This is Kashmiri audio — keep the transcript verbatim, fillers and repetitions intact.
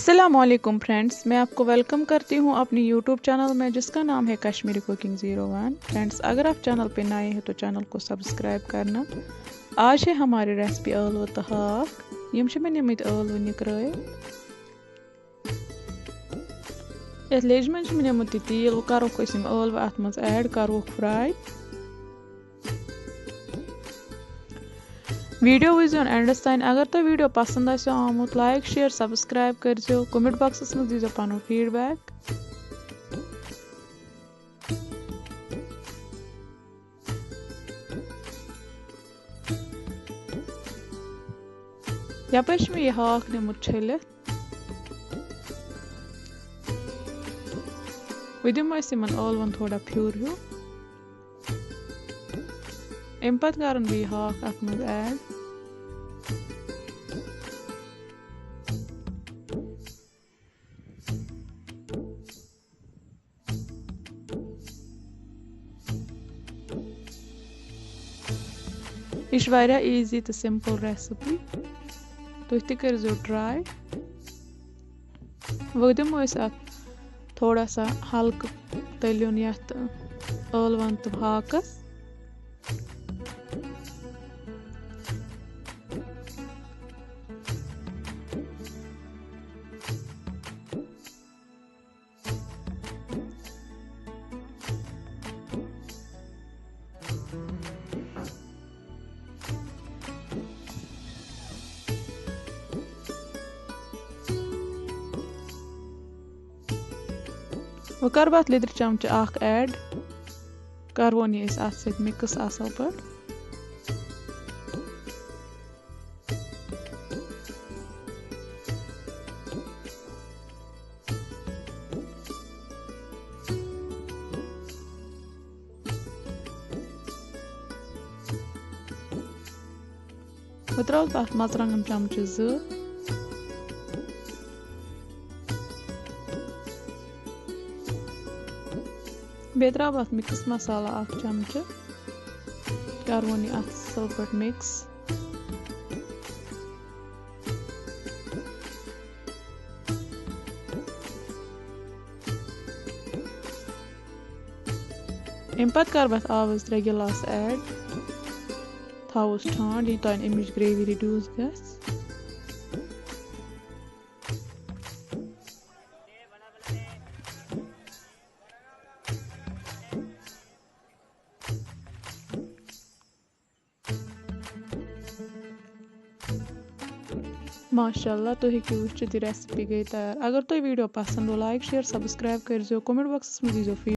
السلام علیکم فرینڈز، میں آپ کو ویلکم کرتی ہوں اپنی یوٹیوب چینل میں، جس کا نام ہے کشمیری کوکنگ زیرو ون۔ فرینڈز، اگر آپ چینل پہ نئے ہیں تو چینل کو سبسکرائب کرنا۔ آج ہے ہماری ریسپی ٲلوٕ تہٕ ہاکھ۔ یِم چھِ مےٚ نِمٕتۍ ٲلوٕ نِکرٲوِتھ۔ یَتھ لیٚجہِ منٛز چھِ مےٚ نِمُت یہِ تیٖل۔ وۄنۍ کَرو أسۍ یِم ٲلوٕ اَتھ منٛز ایڈ، کَرہوکھ فراے۔ ویڈیو وٕچھزیو اینڈس تام۔ اگر تۄہہِ ویڈیو پسند آسیو آمُت، لایک، شیئر، سبسکرائب کٔرزیو۔ کمنٹ باکسس منٛز دیٖزیو پنُن فیڈ بیک۔ یپٲرۍ چھُ مےٚ یہِ ہاکھ نیومُت چھٔلِتھ۔ وۄنۍ دِمو أسۍ یِمن ٲلون تھوڑا پھیُر ہیوٗ۔ اَمہِ پتہٕ کَرُن بیٚیہِ ہاکھ اَتھ منٛز ایڈ۔ یہِ چھِ واریاہ ایٖزی تہٕ سِمپٕل ریسپی، تُہۍ تہِ کٔرۍزیو ٹراے۔ وۄنۍ دِمو أسۍ اَتھ تھوڑا سا ہلکہٕ تٔلیُن یَتھ ٲلوَن تہٕ ہاکَس۔ وۄنۍ کَرٕ بہٕ اَتھ لیٚدرِ چمچہٕ اَکھ ایڈ۔ کَرٕہون یہِ أسۍ اَتھ سۭتۍ مِکٕس اَصٕل پٲٹھۍ۔ بہٕ ترٛاوٕ تَتھ مرژٕوانٛگن چمچہٕ زٕ۔ بیٚیہِ ترٛاوٕ بہٕ اَتھ مِکٕس مسالہٕ اَکھ چمچہٕ۔ کَرٕہون یہِ اَتھ اَصٕل پٲٹھۍ مِکٕس۔ اَمہِ پَتہٕ کَرٕ بہٕ اَتھ آبَس ترٛےٚ گِلاس ایڈ۔ تھاوُس ٹھانٛڈ، یوٚتام اَمِچ گریوی ریڈیوٗس گژھِ۔ ماشاءاللہ، تُہۍ ہیٚکِو وٕچھِتھ، یہِ ریسپی گٔے تیار۔ اگر تۄہہِ ویڈیو پسند آو، لایک، شیئر، سبسکرائب کٔرزیو، کمنٹ باکسس منٛز دیٖزیو فیٖڈ۔